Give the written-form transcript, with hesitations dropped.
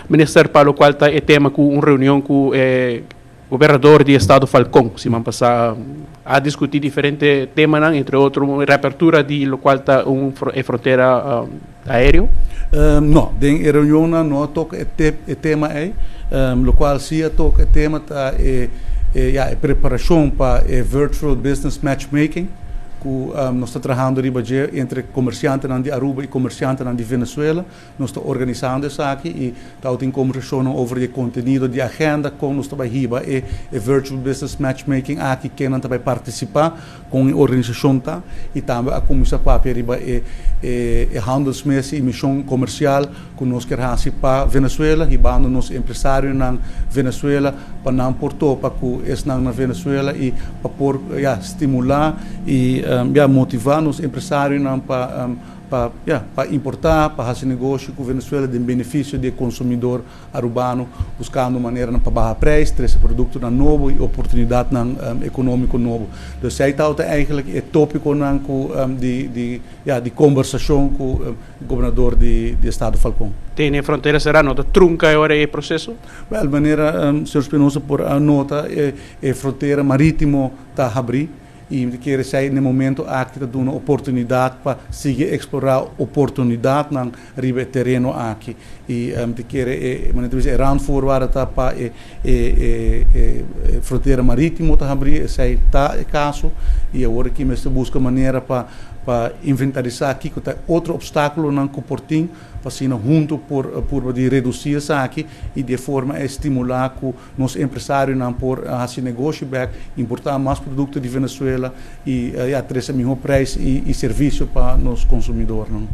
Minister, pa loke ta e tema ku un reunion ku e gobernador di estado Falcón, siman pasá a diskutí diferente tema, entre otro, reapertura di loke ta un frontera aéreo? No, den reunion no a toka e tema ei, loke si a toka e tema ta e, ja, e preparashon pa e virtual business matchmaking, ku nos ta trahando entre komersiantenan di Aruba i komersiantenan di Venezuela. Nos ta organisando esaki i tin kombersashon over e kontenido di agenda, kon nos ta bai hiba e virtual business matchmaking aki, ken ta bai partisipá, ku e organisashon ta, i tambe a kuminsá papia riba e handelsmissie i mishon komersial ku nos ke hasi pa Venezuela, hibando nos empresarionan Venezuela pa nan por topa ku esnan na Venezuela i pa por, ja, stimulá i ja, motivá nos empresarionan pa, ja, pa importá, pa hasi negoshi ku Venezuela den benefisio di konsumidó arubano, buskando manera pa baha preis, trese produkto nobo i oportunidat ekonómiko nobo. Dus esei ta eigenlijk e tópikonan ku di, ja, di kombersashon ku e gobernador di estado Falcón. Tin frontera será, no ta trunka awor e proseso? Well, manera señor Espinosa por nota, e frontera marítimo ta habrí i mi ke kere na e momento aki ta duna oportunidat pa sigui eksplorá oportunidatnan riba tereno aki i mi ke kere e manera e randvoorwaarde ta pa e frontera marítimo ta habrí. Esei ta e kaso i awor aki mester buska manera pa inventarisá kiko ta otro opstákulonan ku por tin pa asina huntu por di redusí esaki i di forma stimulá ku nos empresarionan por hasi negoshi bèk, importá mas produkto di Venezuela i, ja, trese mihó preis i servisio pa nos konsumidónan.